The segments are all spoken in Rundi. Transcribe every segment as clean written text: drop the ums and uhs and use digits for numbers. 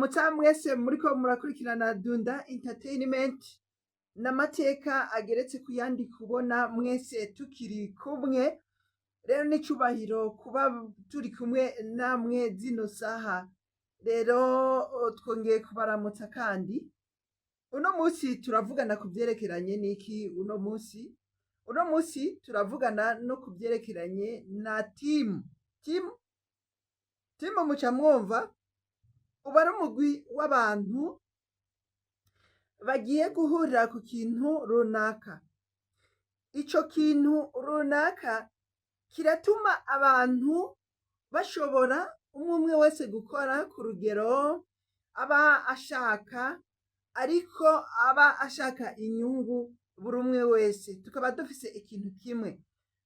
Ndabaramutsa mwese muriko murakurikirana Dunda Entertainment n'amateka ageretse kuyandi, kubona mwese tukiri kumwe rero n'icubahiro kuba turi kumwe namwe zino saha. Rero twongeye kubaramutsa. Kandi uno munsi turavugana ku vyerekeranye n'iki? Uno munsi turavugana no ku vyerekeranye na team. Team muca mwumva uba ari umugwi w'abantu bagiye guhurira ku kintu runaka. Ico kintu runaka kiratuma abantu bashobora umwe umwe wese gukora ku rugero aba ashaka, ariko aba ashaka inyungu buri umwe wese. Tukaba dufise ikintu kimwe,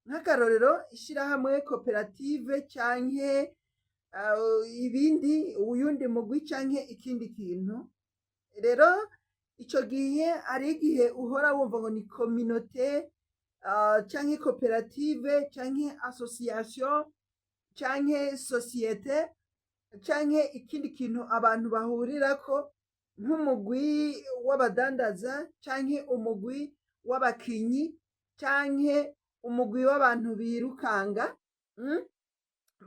nk'akarorero ishirahamwe, koperative canke ibindi, uyundi mugwi canke ikindi kintu. Rero ico gihe hari igihe uhora wumva ngo ni communauté canke koperative canke association canke société canke ikindi kintu abantu bahurirako, nk'umugwi w'abadandaza canke umugwi w'abakinyi canke umugwi w'abantu birukanga,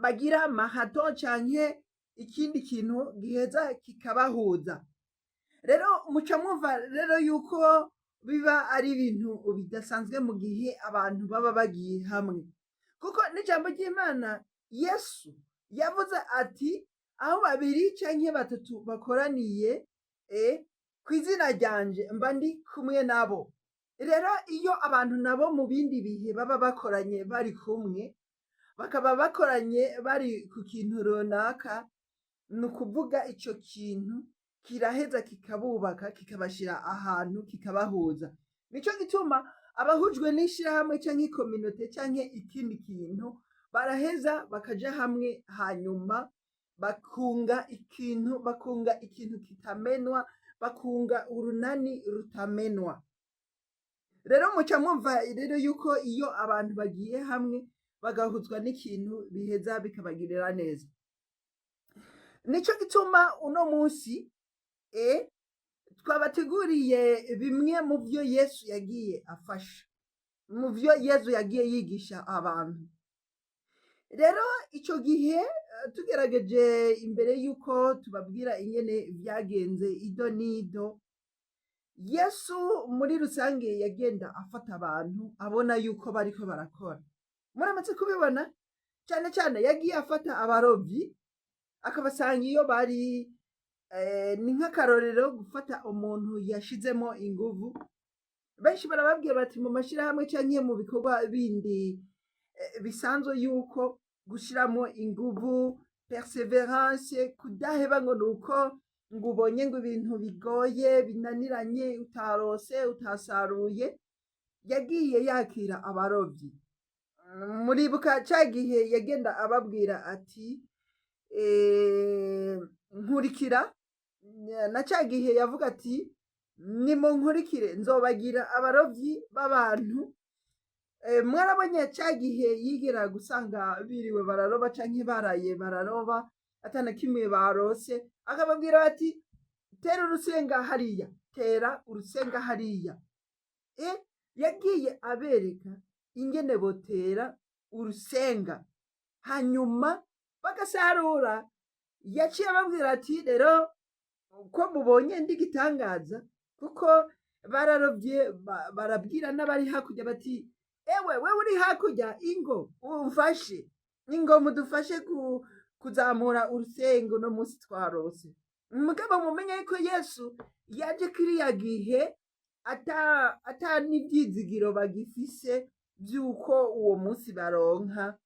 bagira marathon canke ikindi kintu giheza kikabahuza. Rero muca mwumva rero yuko biba ari ibintu bidasanzwe mu gihe abantu baba bagiye hamwe, kuko n'ijambo ry'Imana, Yesu yavuze ati: "Aho babiri canke batatu bakoraniye kw'izina ryanje, mba ndi kumwe nabo." Rero iyo abantu nabo mu bindi bihe baba bakoranye bari kumwe, bakaba bakoranye bari ku kintu runaka, ni ukuvuga ico kintu kiraheza kikabubaka, kikabashira ahantu, kikabahuza. Nico gituma abahujwe n'ishirahamwe canke communauté canke ikindi kintu baraheza bakaja hamwe, hanyuma bakunga ikintu, bakunga ikintu kitamenwa, bakunga urunani rutamenwa. Rero muca mwumva rero yuko iyo abantu bagiye hamwe bagahuzwa n'ikintu, biheza bikabagirira neza. Nico gituma uno munsi twabateguriye bimwe mu vyo Yesu yagiye afasha, mu vyo Yesu yagiye yigisha abantu. Rero ico gihe tugerageje, imbere yuko tubabwira ingene vyagenze ido n'ido, Yesu muri rusange yagenda afata abantu abona yuko bariko barakora. Muramaze kubibona, cane cane yagiye afata abarovyi, akabasanga iyo bari. Ni nk'akarorero gufata umuntu yashizemo inguvu. Benshi barababwira bati mu mashirahamwe canke mu bikorwa bindi bisanzwe yuko gushiramo inguvu, persévérance, kudaheba ngo nuko ngo ubonye ngo ibintu bigoye, binaniranye, utarose, utasaruye. Yagiye yakira abarovyi. Muribuka ca gihe yagenda ababwira ati: "Nkurikira", na ca gihe yavuga ati: "Nimunkurikire, nzobagira abarovyi b'abantu." Mwarabonye ca gihe yigera gusanga biriwe bararoba canke baraye bararoba atana kimwe barose, akababwira bati: "Tera urusenga hariya, tera urusenga hariya." Yagiye abereka ingene botera urusenga hanyuma bagasarura. Yaciye ababwira ati: "Rero ko mubonye ndi gitangaza", kuko bararovye, barabwira n'abari hakurya bati: "Ewe, wewe uri hakurya, ingo umfashe, ingo mudufashe kuzamura urusengo, no munsi twarose." Mugabo mumenye yuko Yesu yaje kiriya gihe ata n'ivyizigiro bagifise vy'uko uwo munsi baronka,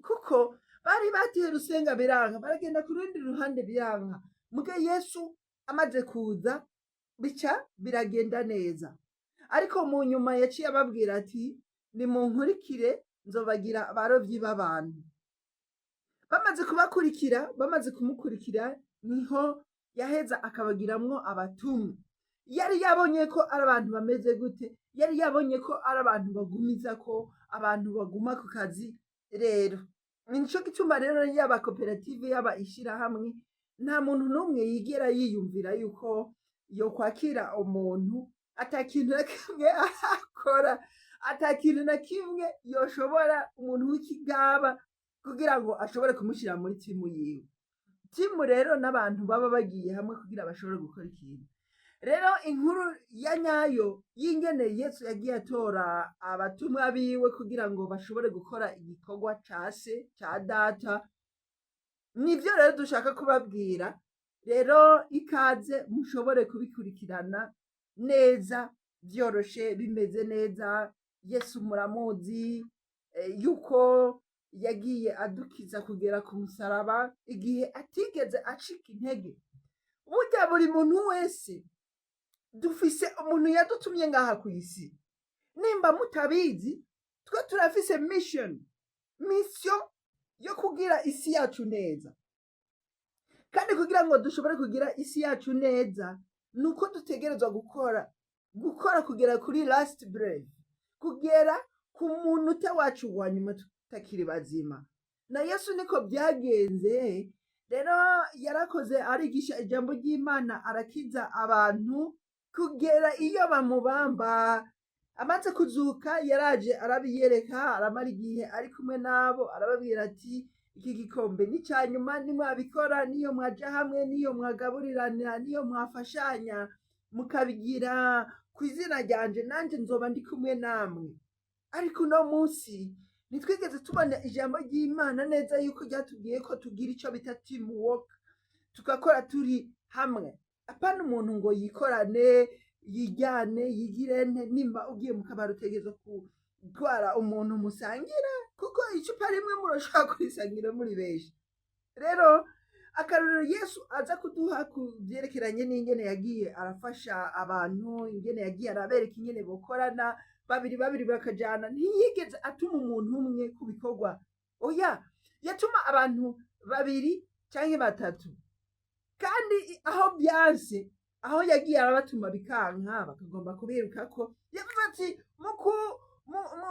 kuko bari bateye urusenga biranka, baragenda ku rundi ruhande biranka. Muga Yesu amaze kuza bica biragenda neza. Ariko mu nyuma yaciye ababwira ati: "Nimunkurikire, nzobagira abarovyi b'abantu." Bamaze kubakurikira, bamaze kumukurikira, niho yaheza akabagiramwo abatumwa. Yari yabonye ko ari abantu bameze gute? Yari yabonye ko ari abantu bagumiza, ko abantu baguma ku kazi. Rero nico gituma rero yaba koperative, yaba ishirahamwe. Nta muntu n'umwe yigera yiyumvira yuko yokwakira umuntu ata kintu na kimwe arakora, ata kintu na kimwe yoshobora, umuntu w'ikigaba, kugira ngo ashobore kumushira muri team yiwe. Team rero n'abantu baba bagiye hamwe kugira bashobore gukora ikintu. Rero inkuru ya nyayo y'ingene Yesu yagiye atora abatumwa biwe kugira ngo bashobore gukora igikorwa ca se, ca data, nivyo rero dushaka kubabwira. Rero ikaze mushobore kubikurikirana neza, vyoroshe, bimeze neza. Yesu muramuzi yuko yagiye adukiza kugera ku musaraba, igihe atigeze acika intege. Burya buri muntu wese dufise umuntu yadutumye ngaha ku isi. Nimba mutabizi, twe turafise mission yo kugira isi yacu neza. Kandi kugira ngo dushobore kugira isi yacu neza, ni uko dutegerezwa gukora kugera kuri last breath, kugera ku munota wacu wa nyuma tutakiri bazima. Na Yesu niko byagenze. Rero yarakoze, arigisha ijambo ry'Imana, arakiza abantu kugera iyo bamubamba. Amaze kuzuka yaraje arabiyereka, aramara igihe ari kumwe nabo, arababwira ati: "Iki gikombe ni icya nyuma. Nimwabikora, niyo mwaja hamwe, niyo mwagaburiranira, niyo mwafashanya, mukabigira ku izina ryanje, nanjye nzoba ndi kumwe namwe." Ariko uno munsi ntitwigeze tubona ijambo ry'Imana neza yuko ryatubwiye ko tugira icyo bita team work, tugakora turi hamwe, apana umuntu ngo yikorane, yijyane, yigire nte. Nimba ugiye mu kabari, utegerezwa gutwara umuntu musangira, kuko icupa rimwe murashobora kurisangira muri benshi. Rero akarorero Yesu aza kuduha ku byerekeranye n'ingene yagiye arafasha abantu, ingene yagiye arabereka ingene bokorana babiri babiri bakajana, ntiyigeze atuma umuntu umwe ku bikorwa. Oya, yatuma abantu babiri canke batatu. Kandi aho byanse, aho yagiye arabatuma bikanka, bakagomba kubirukako, yavuze ati: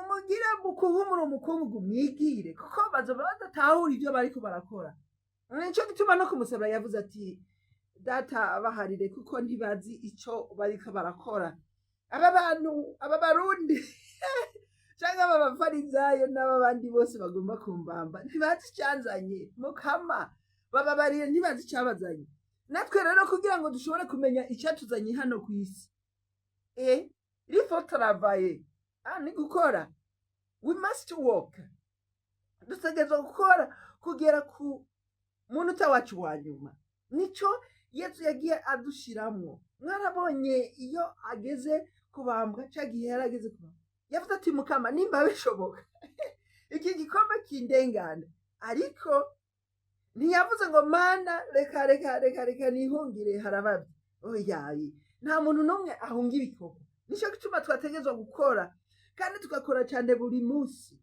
"Mugire mukunkumure umukungugu mwigire, kuko bazoba badatahura ivyo bariko barakora." Nico gituma no kumusaba yavuze ati: "Data, baharire kuko ntibazi ico bariko barakora." Aba bantu, aba Barundi canke aba Bafarizayo n'aba bandi bose bagomba kumbamba, ntibazi icanzanye. Mukama, bababarire, ntibazi icabazanye. Natwe rero kugira ngo dushobore kumenya icatuzanye hano ku isi, il faut travailler. Ni gukora, we must work. Dutegerezwa gukora kugera ku munota wacu wa nyuma. Nico Yesu yagiye adushiramwo. Mwarabonye iyo ageze kubambwa, ca gihe yari ageze kubambwa, yavuze ati: "Mukama, nimba bishoboka, iki gikombe kindengane." Ariko ntiyavuze ngo: "Mana, reka, reka, reka, reka nihungire, harabavye." Oyaye, nta muntu n'umwe ahunga ibikorwa. Nico gituma twategerezwa gukora kandi tugakora cyane buri munsi,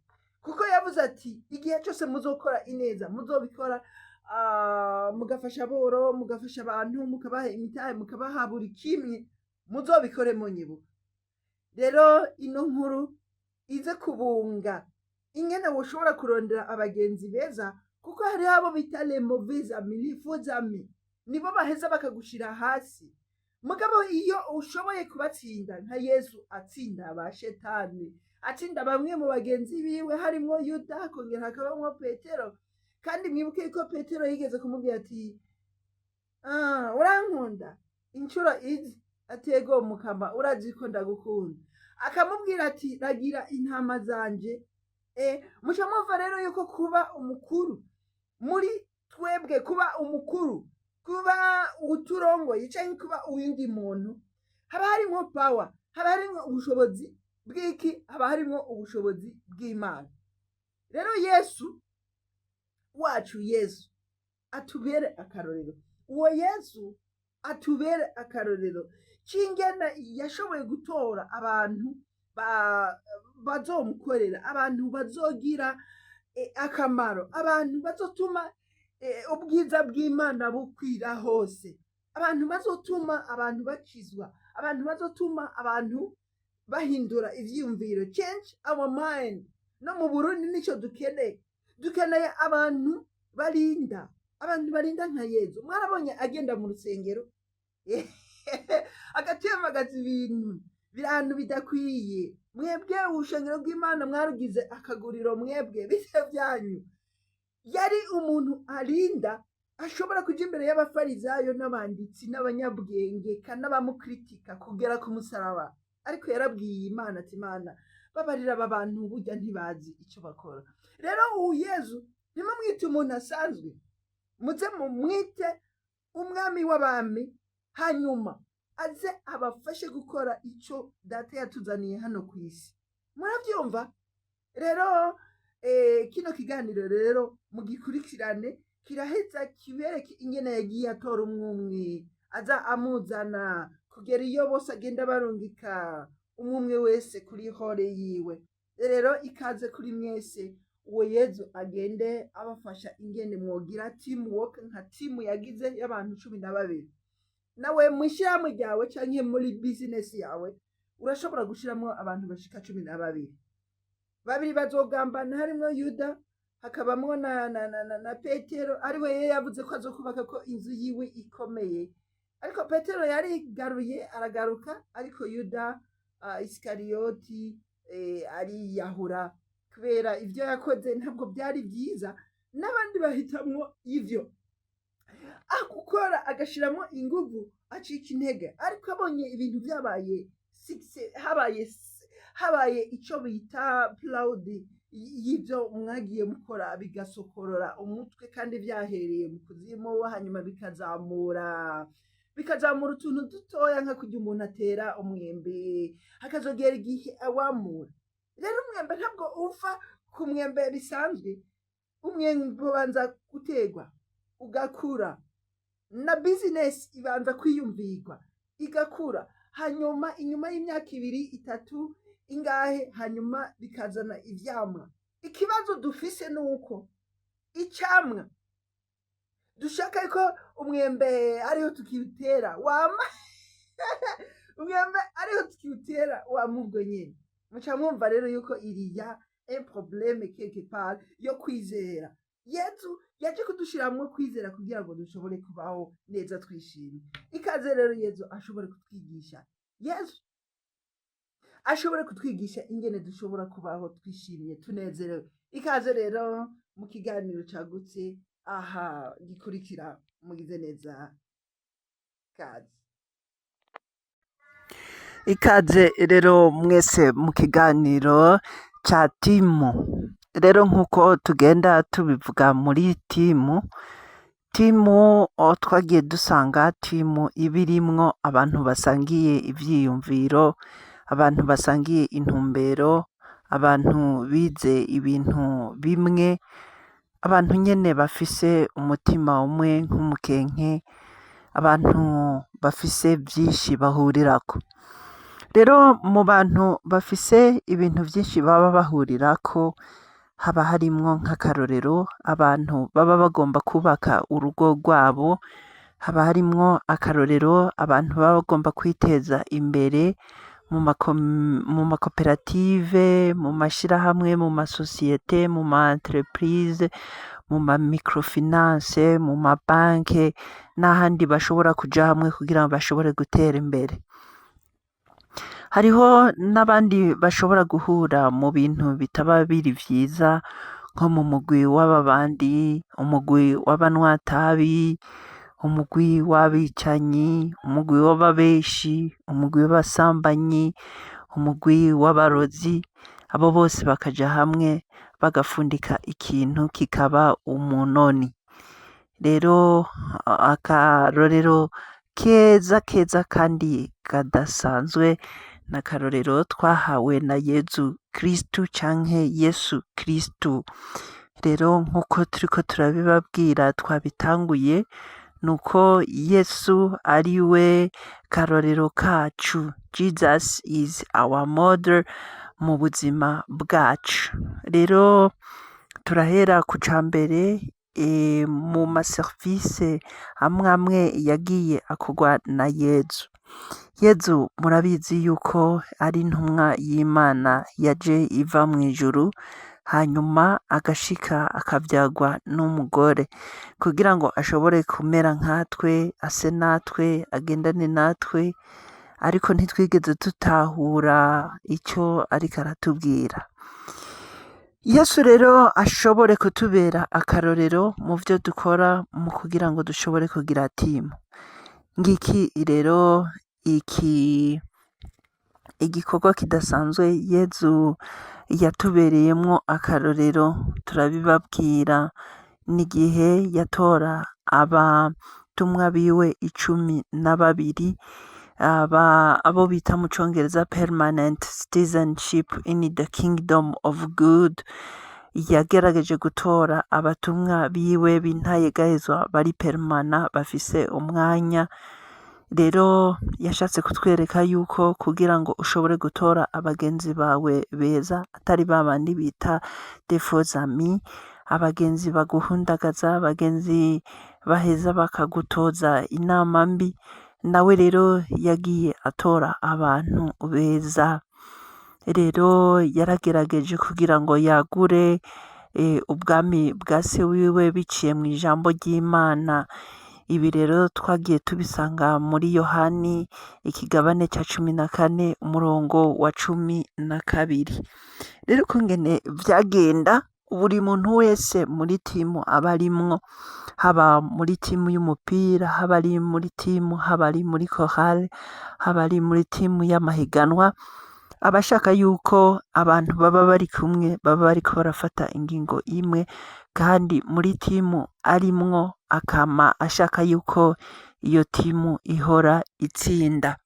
kuko yavuze ati: "Igihe cyose muzokora ineza, muzobikora, mugafasha aboro, mugafasha abantu, mukabaha imitahe, mukabaha buri kimwe, muzobikore munyibuka." Rero ino nkuru ize kubunga ingene woshobora kurondera abagenzi beza, kuko hariho abo bita les mauvais amis, les faux amis, nibo baheza bakagushira hasi. Mugabo iyo ushoboye kubatsinda nka Yesu atsinda ba shetani, atsinda bamwe mu bagenzi biwe, harimwo Yuda, hakongera hakabamwo Petero. Kandi mwibuke yuko Petero yigeze kumubwira ati: "Ah, urankunda?" Inshuro izi ati: "Ego Mukama, urazi ko ndagukunda." Akamubwira ati: "Ragira intama zanje." Muca mwumva rero yuko kuba umukuru muri twebwe, kuba umukuru, kuba uturongoye canke kuba uwundi muntu, haba harimwo power, haba harimwo ubushobozi bw'iki? Haba harimwo ubushobozi bw'Imana. Rero Yesu wacu, Yesu atubere akarorero. Uwo Yesu atubere akarorero c'ingene yashoboye gutora abantu bazomukorera, abantu bazogira akamaro, abantu bazotuma ubwiza bw'Imana bukwira hose, abantu bazotuma abantu bakizwa, abantu bazotuma abantu bahindura ivyiyumviro, change our mind. No mu Burundi nico dukeneye. Dukeneye abantu barinda. Abantu barinda nka Yezu. Mwarabonye agenda mu rusengero agatembagaza ibintu biri ahantu bidakwiye. Mwebwe urushengero rw'Imana mwarugize akaguriro, mwebwe bise byanyu. Yari umuntu arinda, ashobora kuja imbere y'abafarizayo n'abanditsi n'abanyabwenge n'abamukritika kugera ku musaraba. Ariko yarabwiye Imana ati: "Imana, babarira aba bantu, burya ntibazi icyo bakora." Rero ubu Yezu ntimumwite umuntu asanzwe, muze mumwite umwami w'abami, hanyuma aze abafashe gukora icyo Data yatuzaniye hano ku isi. Murabyumva rero, kino kiganiro rero mugikurikirane, kiraheza kibereke ingene yagiye atora umwumwe, aza amuzana kugera iyo bose agenda barungika umwe wese kuri rôle yiwe. Rero ikaze kuri mwese. Uwo Yezu agende abafasha ingene mwogira team work nka team yagize y'abantu 12. Nawe mw'ishyirahamwe ryawe canke muri business yawe urashobora gushiramwo abantu bashika 12. Babiri bazogambana, harimwo Yuda, hakabamwo na Petero, ariwe yari yavuze ko azokubaka ko inzu yiwe ikomeye. Ariko Petero yarigaruye aragaruka, ariko Yuda Isikariyoti ariyahura kubera ibyo yakoze ntabwo byari byiza. N'abandi bahitamwo ivyo akukora, agashiramo inguvu, acika intege. Ariko abonye ibintu byabaye succès, habaye ico bita proud y'ibyo mwagiye mukora, bigasokorora umutwe kandi byahereye mu kuzimu, hanyuma bikazamura utuntu dutoya, nka kurya umuntu atera umwembe hakazogera igihe awamura. Rero umwembe ntabwo uva ku mwembe bisanzwe, umwembe ubanza guterwa ugakura, na business ibanza kwiyumvirwa igakura, hanyuma inyuma y'imyaka 2, 3, ingahe, hanyuma bikazana ivyamwa. Ikibazo dufise ni uko icamwa dushaka ko umwembe ariho tukiwutera wama, umwembe ariho tukiwutera wama ubwo nyene. Muca mwumva rero yuko iriya un problème quelque part yo kwizera. Yezu yaje kudushiramwo kwizera kugira ngo dushobore kubaho neza twishimye. Ikaze rero, Yezu ashobore kutwigisha, Yezu ashobore kutwigisha ingene dushobora kubaho twishimye, tunezerewe. Ikaze rero mu kiganiro cagutse aha gikurikira. Mugize neza, kaze. Ikaze rero mwese mu kiganiro ca team. Rero nk'uko tugenda tubivuga muri team, team twagiye dusanga team iba irimwo abantu basangiye ivyiyumviro, abantu basangiye intumbero, abantu bize ibintu bimwe, abantu nyene bafise umutima umwe nk'umukenke, abantu bafise vyinshi bahurirako. Rero mu bantu bafise ibintu vyinshi baba bahurirako, haba harimwo nk'akarorero abantu baba bagomba kubaka urugo rwabo, haba harimwo akarorero abantu baba bagomba kwiteza imbere mu makoperative, mu mashirahamwe, mu masosiyete, mu ma entreprise, mu ma microfinance, mu mabanke n'ahandi bashobora kuja hamwe kugira ngo bashobore gutera imbere. Hariho n'abandi bashobora guhura mu bintu bitaba biri vyiza, nko mu mugwi w'ababandi, umugwi w'abanwatabi, umugwi w'abicanyi, umugwi w'ababeshi, umugwi w'abasambanyi, umugwi w'abarozi, abo bose bakaja hamwe bagafundika ikintu kikaba umunoni. Rero akarorero keza keza kandi kadasanzwe ni akarorero twahawe na Yezu Kristu canke Yesu Kristu. Rero nk'uko turiko turabibabwira twabitanguye, nuko Yesu ari we karorero kacu. Jesus is our model mu buzima bwacu. Rero turahera ku cambere, mu ma service amwe amwe yagiye akorwa na Yezu. Yezu murabizi yuko ari intumwa y'Imana yaje iva mw'ijuru, hanyuma ikaza Hanyuma agashika akavyagwa n'umugore kugira ngo ashobore kumera nkatwe, ase natwe, agendane natwe, ariko ntitwigeze dutahura ico ariko aratubwira. Yesu rero ashobore kutubera akarorero mu vyo dukora mu kugira ngo dushobore kugira timu. Ngiki rero iki igikorwa kidasanzwe Yezu yatubereyemwo akarorero, turabibabwira, n'igihe yatora abatumwa biwe 12, aba abo bita mu congereza permanent citizenship in the kingdom of God. Yagerageje gutora abatumwa biwe b'intayegayezwa, bari permanent, bafise umwanya. Rero yashatse kutwereka yuko kugira ngo ushobore gutora abagenzi bawe beza, atari babandi bita des faux amis, abagenzi baguhundagaza, abagenzi baheza bakagutoza inama mbi. Nawe rero yagiye atora abantu beza. Rero yaragerageje kugira ngo yagure ubwami bwa se wiwe biciye mu ijambo ry'Imana. Ibi rero twagiye tubisanga muri Yohani ikigabane ca 14, umurongo wa 12. Rero ukungene vyagenda, buri muntu wese muri timu aba arimwo, haba muri timu y'umupira, haba ari muri timu, haba ari muri chorale, haba ari muri timu y'amahiganwa, aba ashaka yuko abantu baba bari kumwe baba bariko barafata ingingo imwe, kandi muri timu arimwo akama ashaka yuko iyo timu ihora itsinda.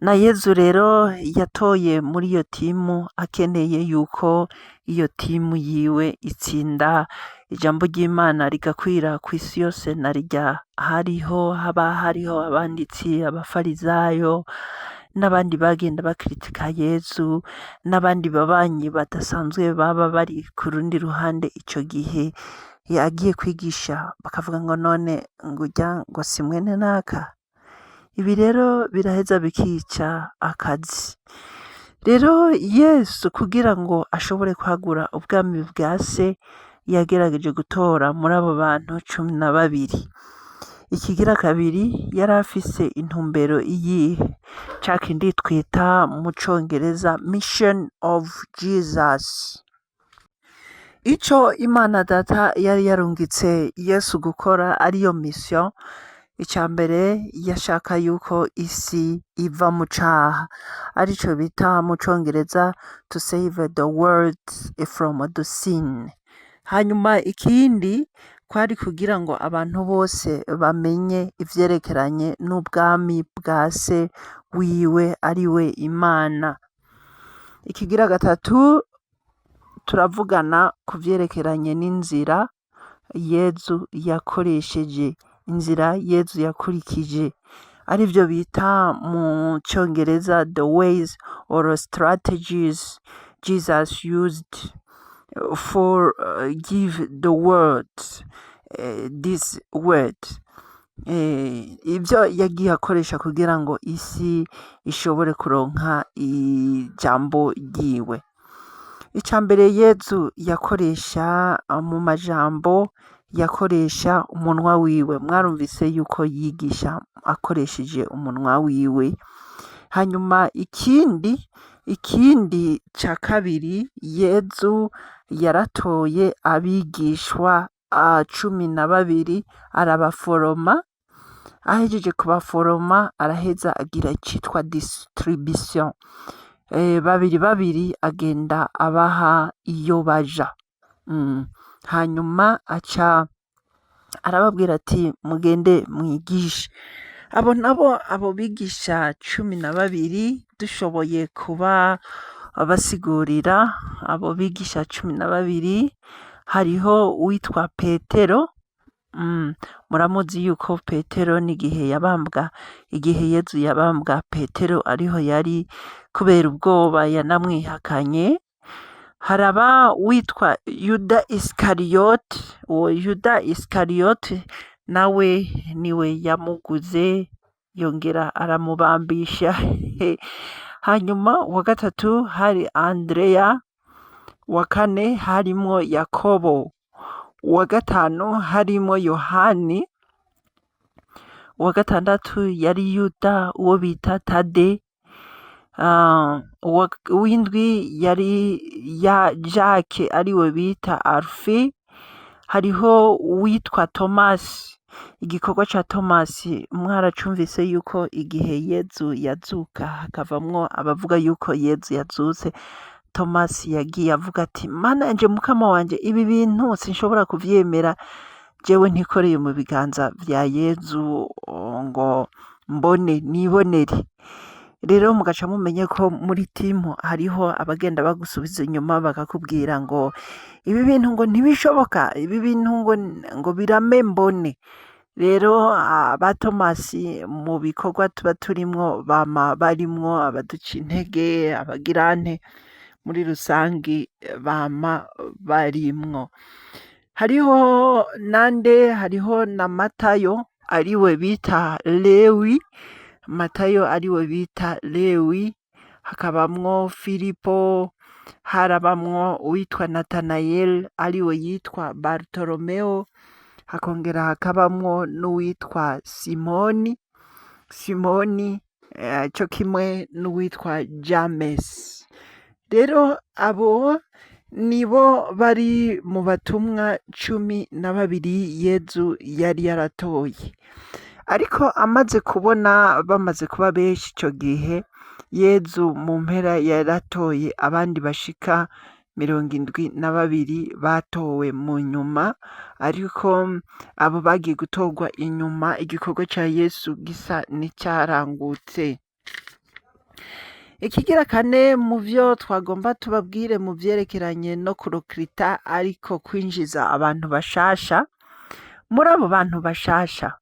Na Yezu rero yatoye muri iyo timu akeneye yuko iyo timu yiwe itsinda, ijambo ry'Imana rigakwira kw'isi yose. Na rirya hariho, haba hariho abanditsi, abafarizayo n'abandi bagenda bakritika Yezu, n'abandi babanyi badasanzwe baba bari ku rundi ruhande. Ico gihe yagiye kwigisha, bakavuga ngo: "None ngo urya ngo si mwene naka?" Ibi rero biraheza bikica akazi. Rero Yesu kugira ngo ashobore kwagura ubwami bwa se, yagerageje gutora muri abo bantu 12. Ikigira kabiri, yari afise intumbero iyihe? Ca kindi twita mu congereza mission of Jesus. Ico Imana Data yari yarungitse Yesu gukora, ariyo mission, ica mbere yashaka yuko isi iva mu caha, arico bita mu congereza to save the world from the sin. Hanyuma ikindi kwari kugira ngo abantu bose bamenye ivyerekeranye n'ubwami bwa se wiwe, ariwe Imana. Ikigira gatatu, turavugana ku vyerekeranye n'inzira Yezu yakoresheje, inzira Yezu yakurikije, arivyo bita mu congereza the ways or strategies Jesus used for give the world this word. Ivyo yagiye akoresha kugira ngo isi ishobore kuronka ijambo ryiwe. Ica mbere Yezu yakoresha mu majambo, yakoresha umunwa wiwe. Mwarumvise yuko yigisha akoresheje umunwa wiwe. Hanyuma ikindi ca kabiri, Yezu yaratoye abigishwa 12, arabaforoma. Ahejeje kubaforoma, araheza agira icitwa distribution, babiri babiri agenda abaha iyo baja. Hanyuma aca arababwira ati: "Mugende mwigishe." Abo nabo, abo bigisha 12, dushoboye kuba basigurira abo bigisha 12, hariho uwitwa Petero. Muramuzi yuko Petero n'igihe yabambwa, igihe Yezu yabambwa, Petero ariho yari, kubera ubwoba yanamwihakanye. Haraba uwitwa Yuda Isikariyoti. Uwo Yuda Isikariyoti nawe niwe yamuguze, yongera aramubambisha. Hanyuma uwa gatatu hari Andereya. Uwa kane harimwo Yakobo, uwa gatanu harimwo Yohani, uwa gatandatu yari Yuda uwo bita Tade, uw'indwi yari ya Jacques ariwe bita Arufe, hariho uwitwa Tomasi. Igikorwa ca Tomasi mwaracumvise yuko igihe Yezu yazuka hakavamwo abavuga yuko Yezu yazutse, Tomasi yagiye avuga ati: "Mana yanje, Mukama wanje, ibi bintu sinshobora kuvyemera jewe ntikoreye mu biganza vya Yezu ngo mbone nibonere." Rero mugaca mumenye ko muri timu hariho abagenda bagusubiza inyuma bakakubwira ngo ibi bintu ngo ntibishoboka, ibi bintu ngo birame mbone. Rero ba Tomasi mu bikorwa tuba turimwo bama barimwo abaduca intege, abagirante muri rusangi bama barimwo. Hariho nande? Hariho na Matayo ariwe bita Lewi, Matayo ariwe bita Lewi, hakabamwo Filipo, harabamwo uwitwa Natanayeli ariwe yitwa Barutolomeo, hakongera hakabamwo n'uwitwa Simoni, Simoni co kimwe n'uwitwa Jamesi. Rero abo nibo bari mu batumwa 12 Yezu yari yaratoye. Ariko amaze kubona bamaze kuba benshi ico gihe, Yezu mu mpera yaratoye abandi bashika 72 batowe mu nyuma, ariko abo bagiye gutorwa inyuma igikorwa ca Yesu gisa n'icarangutse. Ikigira kane mu vyo twagomba tubabwire mu vyerekeranye no kurokirita, ariko kwinjiza abantu bashasha, muri abo bantu bashasha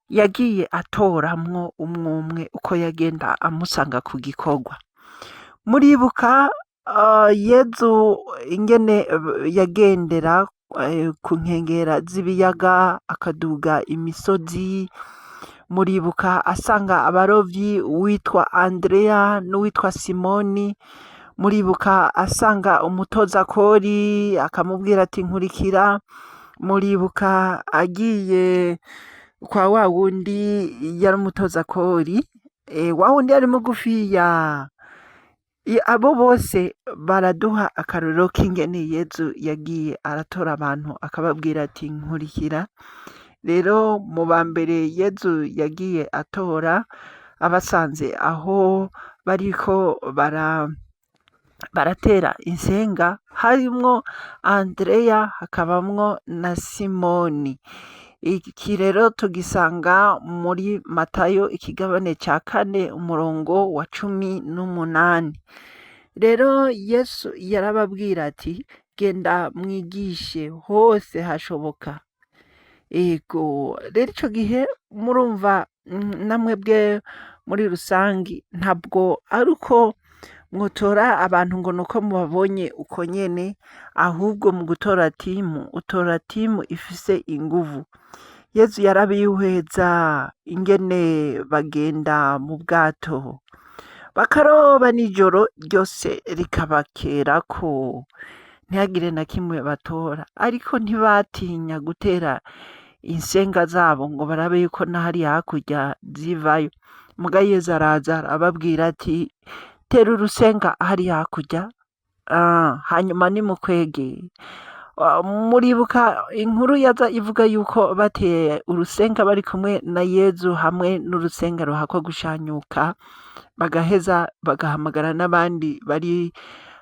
yagiye atoramwo umwumwe uko yagenda amusanga ku gikorwa. Muribuka Yezu ingene yagendera ku nkengera z'ibiyaga, akaduga imisozi. Muribuka asanga abarovyi uwitwa Andereya n'uwitwa Simoni. Muribuka asanga umutozakori akamubwira ati: "Nkurikira." Muribuka agiye kwa wa wundi yari umutozakori, wa wundi yari mugufiya. Abo bose baraduha akarorero k'ingene Yezu yagiye aratora abantu akababwira ati: "Nkurikira." Rero mu ba mbere Yezu yagiye atora abasanze aho bariko baratera insenga harimwo Andereya, hakabamwo na Simoni. Iki rero tugisanga muri Matayo ikigabane ca 4 umurongo wa 18. Rero Yesu yarababwira ati: "Genda mwigishe hose hashoboka." Ego, rero ico gihe murumva namwebwe muri rusangi ntabwo ari uko mwotora abantu ngo nuko mubabonye uko nyene, ahubwo mu gutora timu utora timu ifise inguvu. Yezu yarabihweza ingene bagenda mu bwato bakaroba nijoro ryose rikabakerako ntihagire na kimwe batora, ariko ntibatinya gutera insenga zabo ngo barabe yuko na hariya hakurya zivayo. Muga Yezu araza arababwira ati: "Tera urusenga hariya hakurya, hanyuma nimukwege." Muribuka inkuru yaza ivuga yuko bateye urusenga bari kumwe na Yezu hamwe n'urusenga ruhakwa gushanyuka, bagaheza bagahamagara n'abandi bari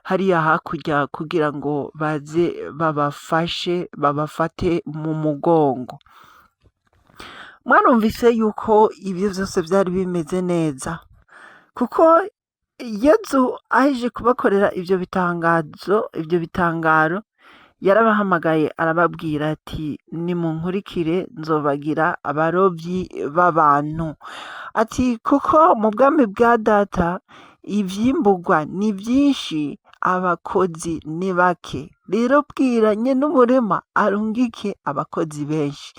hariya hakurya kugira ngo baze babafashe babafate mu mugongo. Mwarumvise yuko ibyo vyose vyari bimeze neza, kuko Yezu ahejeje kubakorera ivyo bitangazo, ivyo bitangaro, yarabahamagaye arababwira ati: "Nimunkurikire nzobagira abarovyi b'abantu." Ati: "Kuko mu bwami bwa Data ivyimburwa ni vyinshi, abakozi ni bake. Rero bwira nyen'umurima arungike abakozi benshi."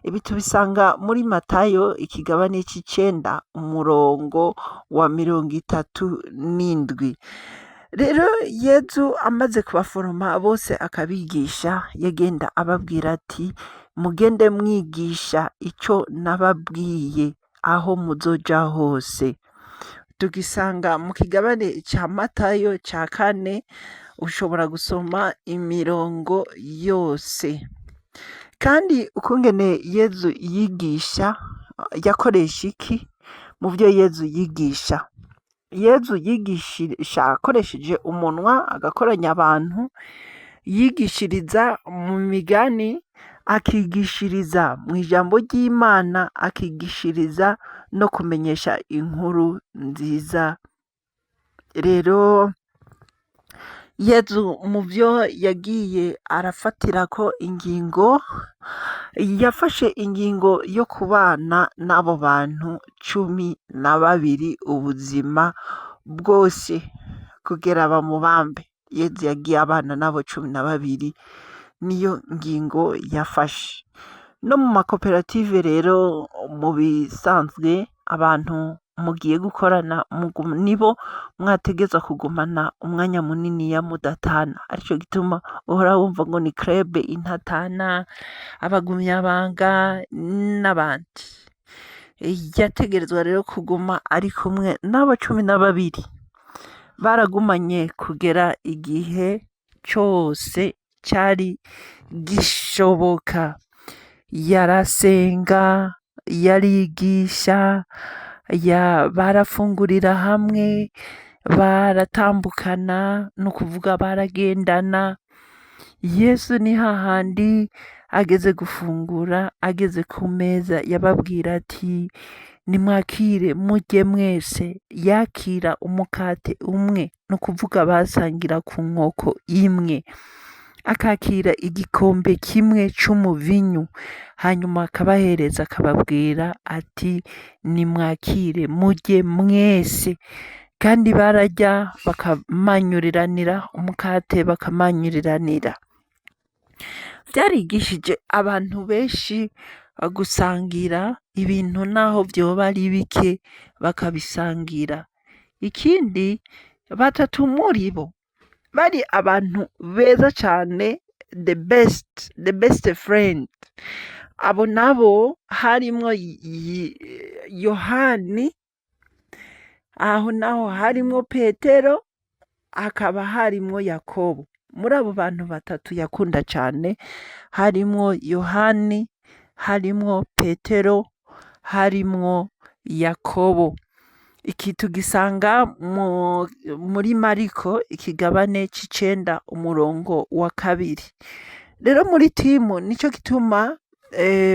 Ibi tubisanga muri Matayo ikigabane c'icenda umurongo wa 37. Rero Yezu amaze kubaforoma bose akabigisha, yagenda ababwira ati mugende mwigisha ico nababwiye aho muzoja hose. Tugisanga mu kigabane ca Matayo ca 4, ushobora gusoma imirongo yose. Kandi ukungene Yezu yigisha, yakoresha iki mu vyo Yezu yigisha? Yezu yigisha akoresheje umunwa, agakoranya abantu, yigishiriza mu migani, akigishiriza mu ijambo ry'Imana, akigishiriza no kumenyesha inkuru nziza. Rero Yezu mu vyo yagiye arafatirako ingingo, yafashe ingingo yo kubana n'abo bantu 12 ubuzima bwose kugera bamubambe. Yezu yagiye abana n'abo 12, niyo ngingo yafashe. No mu makoperative rero mu bisanzwe abantu mugiye gukorana nibo mwategerezwa kugumana umwanya muniniya mudatana, arico gituma uhora wumva ngo ni club intatana, abagumyabanga n'abandi. Yategerezwa rero kuguma ari kumwe n'abo 12, baragumanye kugera igihe cose cari gishoboka. Yarasenga, yarigisha, barafungurira hamwe, baratambukana, ni ukuvuga baragendana. Yesu ni hahandi ageze gufungura, ageze ku meza yababwira ati nimwakire murye mwese. Yakira umukate umwe, ni ukuvuga basangira ku nkoko imwe, akakira igikombe kimwe c'umuvinyu, hanyuma akabahereza akababwira ati nimwakire murye mwese. Kandi bararya bakamanyuriranira umukate, bakamanyuriranira. Vyarigishije abantu benshi gusangira ibintu naho vyoba ari bike bakabisangira. Ikindi, batatu muri bo bari abantu beza cane, the best, the best friend. Abo nabo harimwo Yohani, aho naho harimwo Petero, hakaba harimwo Yakobo. Muri abo bantu batatu yakunda cane harimwo Yohani, harimwo Petero, harimwo Yakobo. Iki tugisanga muri Mariko ikigabane c'9 umurongo wa 2. Rero muri timu nico gituma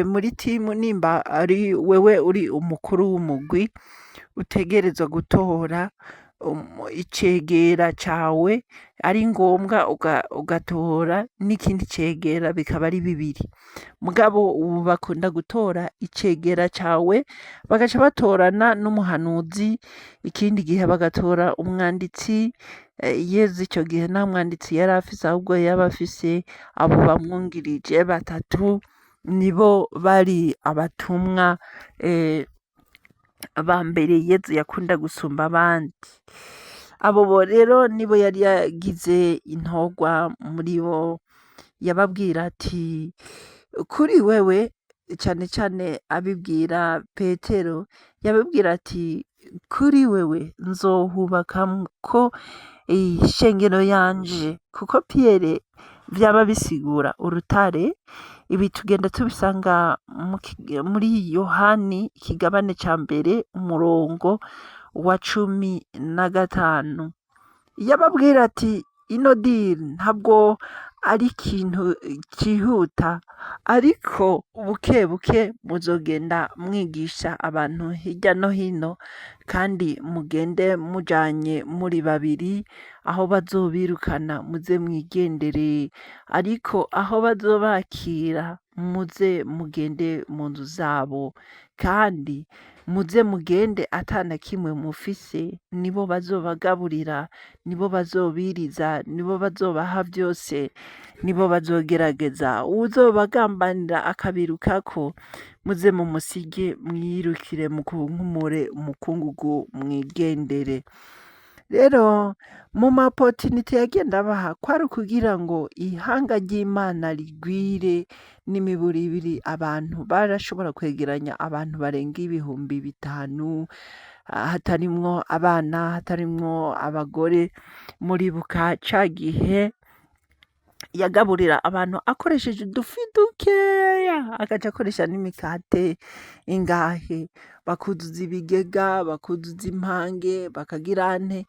muri timu nimba ari wewe uri umukuru w'umugwi, utegerezwa gutora icegera cawe, ari ngombwa ugatora n'ikindi cegera bikaba ari bibiri. Mugabo ubu bakunda gutora icegera cawe bagaca batorana n'umuhanuzi, ikindi gihe bagatora umwanditsi. Yezu ico gihe nta mwanditsi yari afise, ahubwo yaba afise abo bamwungirije batatu, nibo bari abatumwa ba mbere Yezu yakunda gusumba abandi. Abo bo rero nibo yari yagize intorwa muri bo, yababwira ati kuri wewe, cane cane abibwira Petero, yababwira ati kuri wewe nzohubakako ishengero yanje, kuko Piyere vyaba bisigura urutare. Ibi tugenda tubisanga muri Yohani ikigabane ca 1 umurongo wa 15. Yababwira ati ino deal ntabwo ari ikintu cihuta, ariko buke buke muzogenda mwigisha abantu hirya no hino, kandi mugende mujanye muri babiri, aho bazobirukana muze mwigendere, ariko aho bazobakira muze mugende mu nzu zabo, kandi muze mugende ata na kimwe mufise, nibo bazobagaburira, nibo bazobiriza, nibo bazobaha vyose, nibo bazogerageza. Uwuzobagambanira akabirukako, muze mumusige mwiyirukire mukunkumure umukungugu mwigendere. Rero mu ma opportunité yagenda abaha kwari ukugira ngo ihanga ry'Imana rigwire n'imiburibiri. Abantu barashobora kwegeranya abantu barenga 5000, hatarimwo abana, hatarimwo abagore. Muribuka ca gihe yagaburira abantu akoresheje udufi dukeya, agaca akoresha n'imikate ingahe, bakuzuza ibigega, bakuzuza impange, bakagira nte.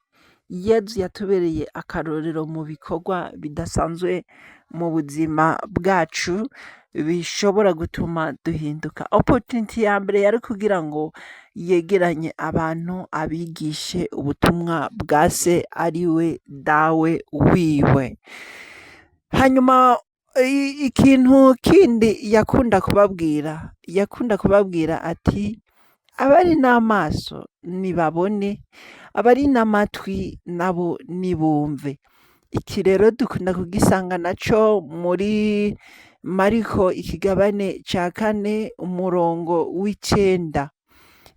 Yezu yatubereye akarorero mu bikorwa bidasanzwe mu buzima bwacu bishobora gutuma duhinduka. Opportunity ya mbere yari kugira ngo yegeranye abantu, abigishe ubutumwa bwa se ariwe Dawe wiwe. Hanyuma ikintu kindi yakunda kubabwira ati: "Abari n'amaso nibabone, abari n'amatwi nabo nibumve." Iki rero dukunda kugisanga naco muri Mariko ikigabane ca 4 umurongo w'9.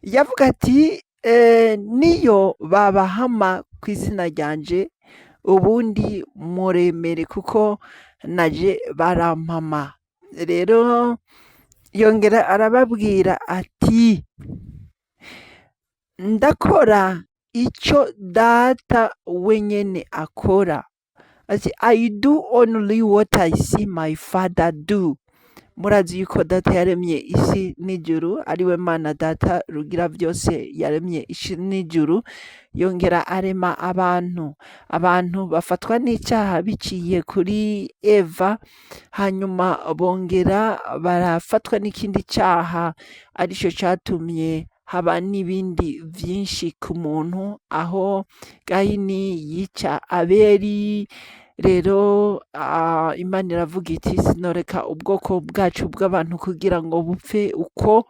Yavuga ati: "Niyo babahama kw'izina ryanje, ubundi muremere, kuko naje barampama." Rero yongera arababwira ati: "Ndakora ico Data wenyene akora." Ati: "I do only what I see my Father do." Murazi yuko Data yaremye isi n'ijuru, ariwe Mana Data Rugira vyose yaremye isi n'ijuru, yongera arema abantu. Abantu bafatwa n'icaha biciye kuri Eva, hanyuma bongera barafatwa n'ikindi caha arico catumye haba n'ibindi vyinshi ku muntu, aho Gahini yica Abeli. Rero Imana iravuga iti: "Sinoreka ubwoko bwacu bw'abantu kugira ngo bupfe uko."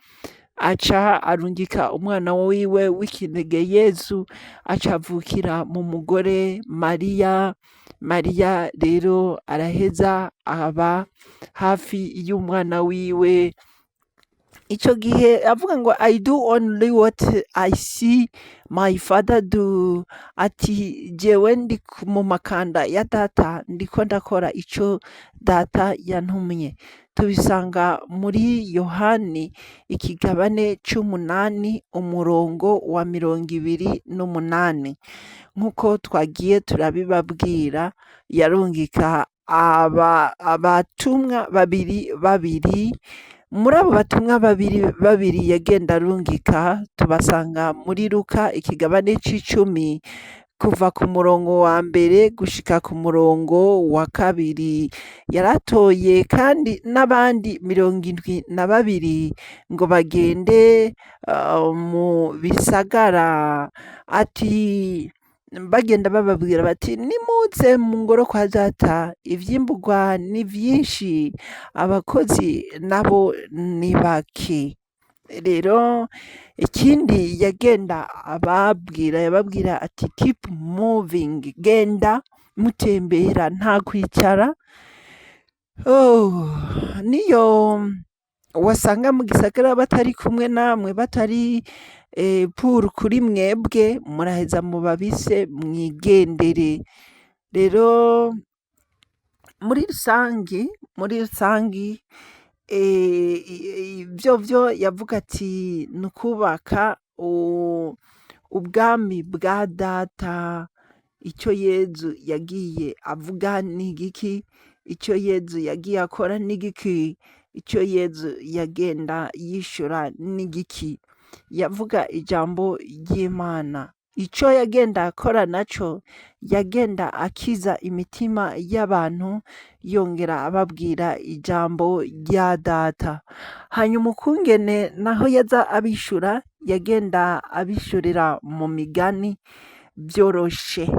Aca arungika umwana wiwe w'ikinege Yezu, aca avukira mu mugore Mariya. Mariya rero araheza aba hafi y'umwana wiwe. Ico gihe avuga ngo: "I do only what I see my Father do." Ati: "Jewe ndi mu makanda ya Data, ndiko ndakora ico Data yantumye." Tubisanga muri Yohani ikigabane c'umunani umurongo wa 28. Nk'uko twagiye turabibabwira, yarungika abatumwa babiri babiri. Muri abo batumwa babiri babiri yagenda arungika, tubasanga muri Luka ikigabane c'10 kuva ku murongo wa 1 gushika ku murongo wa 2. Yaratoye kandi n'abandi 72 ngo bagende mu bisagara, ati bagenda bababwira bati: "Nimuze mu ngoro kwa Data, ivyimburwa ni vyinshi, abakozi nabo ni bake." Rero ikindi yagenda ababwira, yababwira ati: "Keep moving, genda mutembera, nta kwicara." Oh, niyo wasanga mu gisagara batari kumwe namwe, batari pour kuri mwebwe, muraheza mubabise mwigendere. Rero muri rusangi ivyo yavuga ati ni ukubaka ubwami bwa Data. Ico Yezu yagiye avuga ni igiki? Ico Yezu yagiye akora ni igiki? Ico Yezu yagenda yishura ni igiki? Yavuga ijambo ry'Imana. Ico yagenda akora naco, yagenda akiza imitima y'abantu, yongera ababwira ijambo rya Data. Hanyuma ukungene naho yaza abishura, yagenda abishurira mu migani vyoroshe,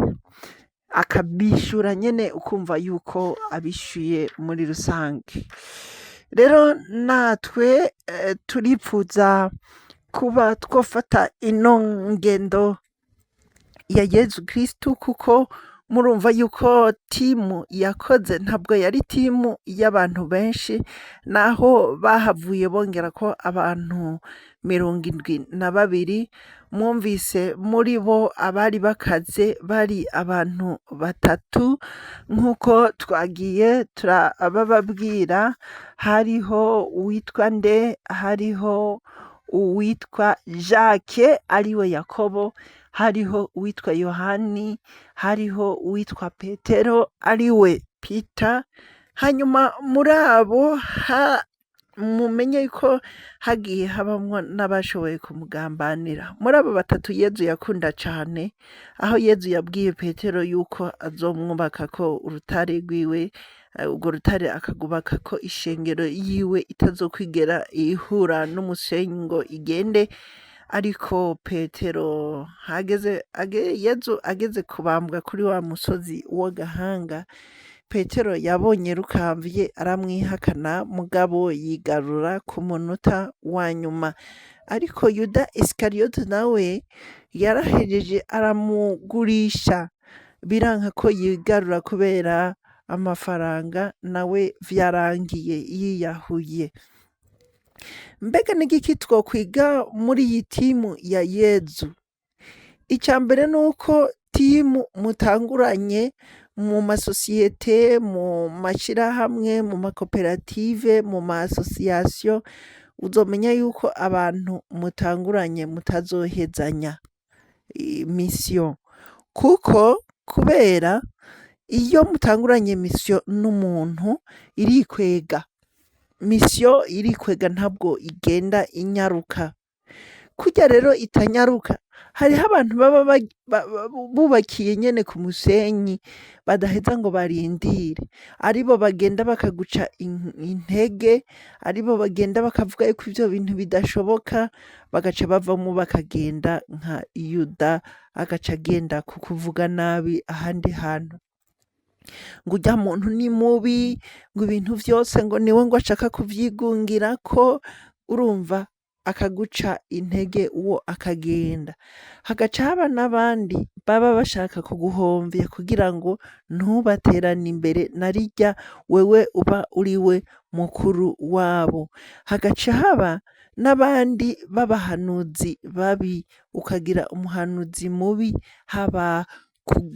akabishura nyene ukumva yuko abishuye muri rusange. Rero natwe turipfuza kuba twofata ino ngendo ya Yezu Kristu, kuko murumva yuko team yakoze ntabwo yari team y'abantu benshi, naho bahavuye bongerako abantu 72. Mwumvise muri bo abari bakaze bari abantu batatu, nk'uko twagiye turabababwira, hariho uwitwa nde, hariho uwitwa Jacques ariwe Yakobo, hariho uwitwa Yohani, hariho uwitwa Petero ariwe Peter, hanyuma muri abo mumenye ko hagiye habamwo n'abashoboye kumugambanira. Muri abo batatu Yezu yakunda cane, aho Yezu yabwiye Petero yuko azomwubakako urutare rwiwe, urwo rutare akagubakako ishengero yiwe itazokwigera ihura n'umusenyi ngo igende, ariko Petero hageze Yezu ageze kubambwa kuri wa musozi w'agahanga, Petero yabonye rukamvye aramwihakana mugabo yigarura ku munota wa nyuma. Ariko Yuda Isikariyoti nawe yarahejeje aramugurisha, biranka ko yigarura kubera amafaranga, nawe vyarangiye yiyahuye. Mbega n'igiki twokwiga muri iyi timu ya Yezu? Ica mbere ni uko timu mutanguranye mu masosiyete, mu mashirahamwe, mu makoperative, mu ma association, uzomenya yuko abantu mutanguranye mutazohezanya mission. Kuko kubera iyo mutanguranye mission n'umuntu irikwega. Mission irikwega ntabwo igenda inyaruka. Kurya rero itanyaruka, hariho abantu baba bubakiye nyene ku musenyi badaheza ngo barindire, aribo bagenda bakaguca intege, aribo bagenda bakavuga yuko ivyo bintu bidashoboka, bagaca bavamwo bakagenda nka Yuda agaca agenda kukuvuga nabi ahandi hantu. Ngo urya muntu ni mubi, ngo ibintu vyose ngo niwe ngo ashaka kuvyigungirako, urumva akaguca intege uwo akagenda. Hagaca haba n'abandi baba bashaka kuguhomvya kugira ngo ntubaterane imbere na rirya wewe uba uriwe mukuru wabo. Hagaca haba n'abandi b'abahanuzi babi, ukagira umuhanuzi mubi, haba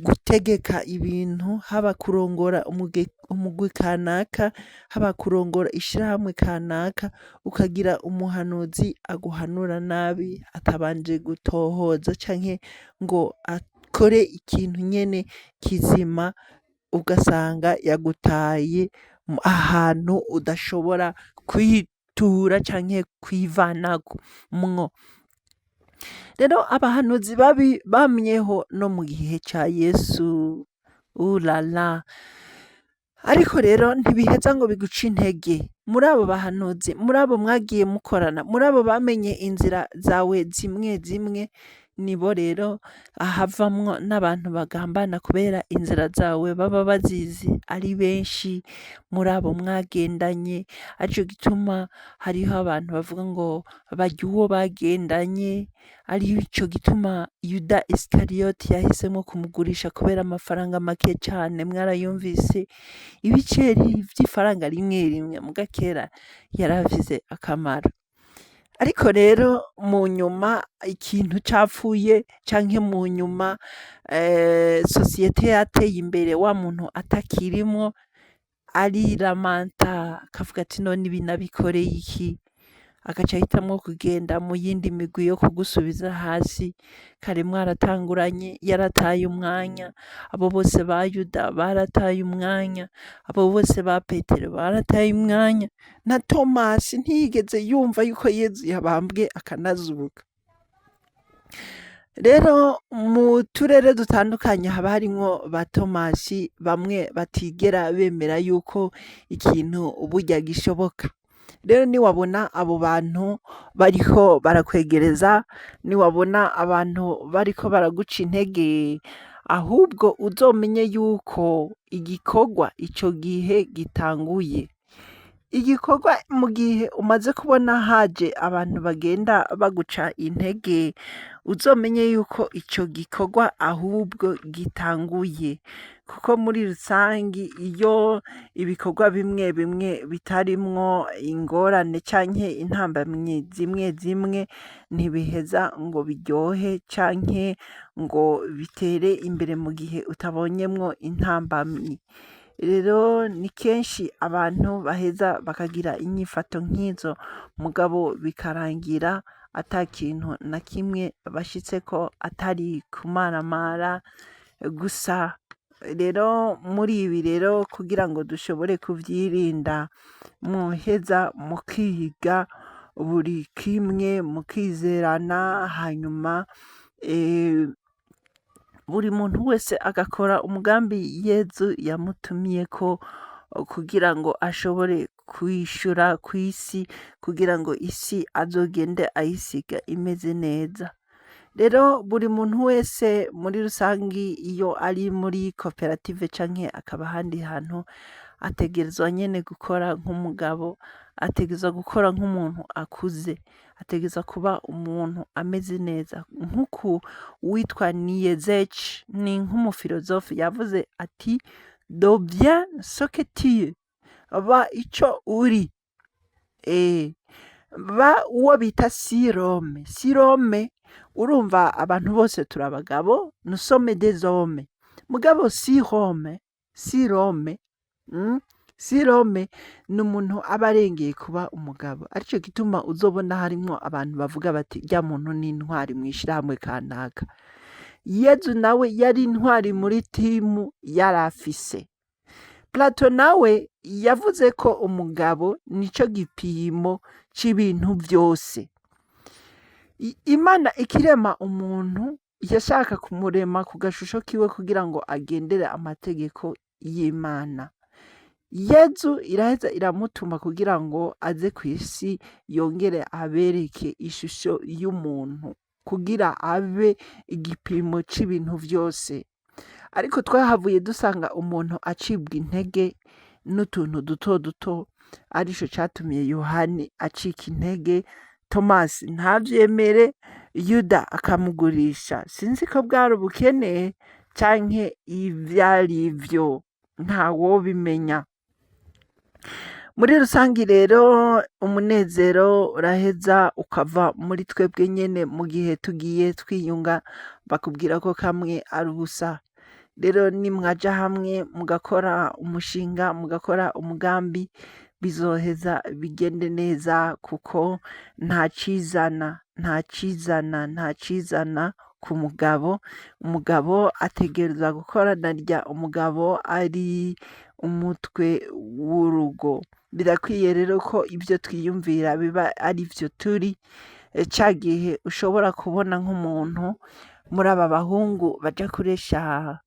gutegeka ibintu, haba kurongora umugwi kanaka, haba kurongora ishirahamwe kanaka, ukagira umuhanuzi aguhanura nabi atabanje gutohoza canke ngo akore ikintu nyene kizima, ugasanga yagutaye ahantu udashobora kwitura canke kwivanamwo. Rero abahanuzi babi bamyeho no mu gihe ca Yesu, ulala! Ariko rero ntibiheza ngo biguce intege. Muri abo bahanuzi, muri abo mwagiye mukorana, muri abo bamenye inzira zawe zimwe zimwe, nibo rero havamwo n'abantu bagambana kubera inzira zawe baba bazizi ari benshi muri abo mwagendanye. Arico gituma hariho abantu bavuga ngo barya uwo bagendanye, arico gituma Yuda Isikariyoti yahisemwo kumugurisha kubera amafaranga make cane, mwarayumvise, ibiceri vy'ifaranga rimwe rimwe, muga kera yarafise akamaro. Ariko rero mu nyuma ikintu capfuye canke mu nyuma sosiyete yateye imbere wa muntu atakirimwo, ariramanta akavuga ati none ibi nabikoreye iki? Agaca ahitamwo kugenda mu yindi migwi yo kugusubiza hasi. Kare mwaratanguranye, yarataye umwanya, abo bose ba Yuda barataye umwanya, abo bose ba Petero barataye umwanya, na Tomasi ntiyigeze yumva yuko Yezu yabambwe akanazuka. Rero mu turere dutandukanye haba harimwo ba Tomasi bamwe batigera bemera yuko ikintu burya gishoboka. Rero niwabona abo bantu bariko barakwegereza, niwabona abantu bariko baraguca intege, ahubwo uzomenye yuko igikorwa ico gihe gitanguye. Igikorwa mu gihe umaze kubona haje abantu bagenda baguca intege, uzomenye yuko ico gikorwa ahubwo gitanguye, kuko muri rusangi iyo ibikorwa bimwe bimwe bitarimwo ingorane canke intambamyi zimwe zimwe, ntibiheza ngo biryohe canke ngo bitere imbere mu gihe utabonyemwo intambamyi. Rero ni kenshi abantu baheza bakagira inyifato nk'izo, mugabo bikarangira ata kintu na kimwe bashitseko atari kumaramara gusa. Rero muri ibi rero kugira ngo dushobore kuvyirinda, mwoheza mukiga buri kimwe mukizerana, hanyuma buri muntu wese agakora umugambi Yezu yamutumiyeko kugira ngo ashobore kwishura kw'isi, kugira ngo isi azogende ayisiga imeze neza. Rero buri muntu wese muri rusangi iyo ari muri koperative canke akaba ahandi hantu, ategerezwa nyene gukora nk'umugabo, ategerezwa gukora nk'umuntu akuze, ategerezwa kuba umuntu ameze neza. Nk'uku uwitwa Nietzsche ni nk'umufilozofe yavuze ati: "Deviens ce que tu es", ba ico uri. Ba uwo bita surhomme. Surhomme, urumva abantu bose turi abagabo, nous sommes des hommes. Mugabo surhomme, surhomme, surhomme ni umuntu aba arengeye kuba umugabo. Arico gituma uzobona harimwo abantu bavuga bati: "Urya muntu ni intwari mw'ishirahamwe kanaka." Yezu nawe yari intwari muri timu yarafise. Plato nawe yavuze ko umugabo nico gipimo c'ibintu vyose. Imana ikirema umuntu yashaka kumurema ku gashusho kiwe kugira ngo agendere amategeko y'Imana. Yezu iraheza iramutuma kugira ngo aze kw'isi yongere abereke ishusho y'umuntu kugira abe igipimo c'ibintu vyose. Ariko twahavuye dusanga umuntu acibwa intege n'utuntu duto duto, arico catumye Yohani acika intege, Tomasi ntavyemere, Yuda akamugurisha. Sinzi ko bwari ubukene canke ivyarivyo, ntawobimenya. Muri rusangi rero umunezero uraheza ukava muri twebwe nyene mu gihe tugiye twiyunga, bakubwira ko kamwe ari ubusa. Rero nimwaja hamwe mugakora umushinga, mugakora umugambi, bizoheza bigende neza kuko nta cizana, nta cizana, nta cizana ku mugabo. Umugabo ategerezwa gukora narya umugabo ari umutwe w'urugo. Birakwiye rero ko ivyo twiyumvira biba ari vyo turi. Ca gihe ushobora kubona nk'umuntu muri aba bahungu baja kuresha,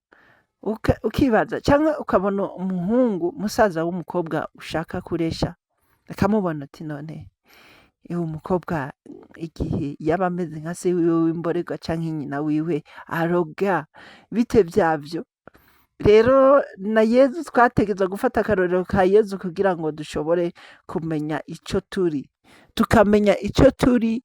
ukibaza, canke ukabona umuhungu musaza w'umukobwa ushaka kuresha, akamubona ati: "None uwo mukobwa igihe yaba ameze nka se wiwe w'imborerwa canke nyina wiwe aroga bite vyavyo?" Rero na Yezu twategerezwa gufata akarorero ka Yezu kugira ngo dushobore kumenya ico turi, tukamenya ico turi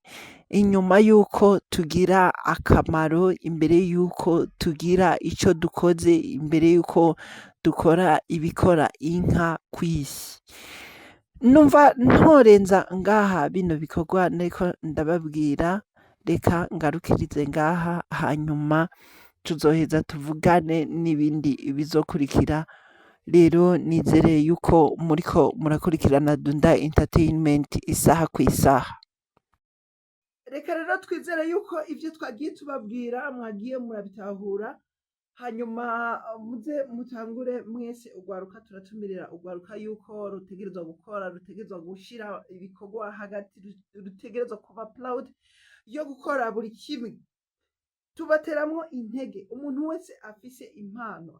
inyuma y'uko tugira akamaro, imbere y'uko tugira ico dukoze, imbere y'uko dukora ibikora inka kw'isi. Numva ntorenza ngaha bino bikorwa nariko ndababwira, reka ngarukirize ngaha, hanyuma tuzoheza tuvugane n'ibindi bizokurikira. Rero nizere yuko muriko murakurikirana Dunda Entertainment isaha ku isaha. Reka rero twizere yuko ibyo twagiye tubabwira mwagiye murabitahura, hanyuma muze mutangure mwese ugwaruka. Turatumirira ugwaruka yuko rutegerezwa gukora, rutegerezwa gushira ibikorwa hagati, rutegerezwa kuba proud yo gukora buri kimwe. Tubateramwo intege, umuntu wese afise impano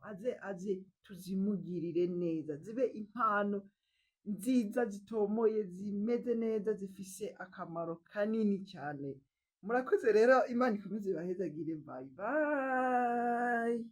aze tuzimugirire neza, zibe impano nziza zitomoye, zimeze neza, zifise akamaro kanini cyane. Murakoze rero, Imana ikomeze ibahezagire. Bye bye.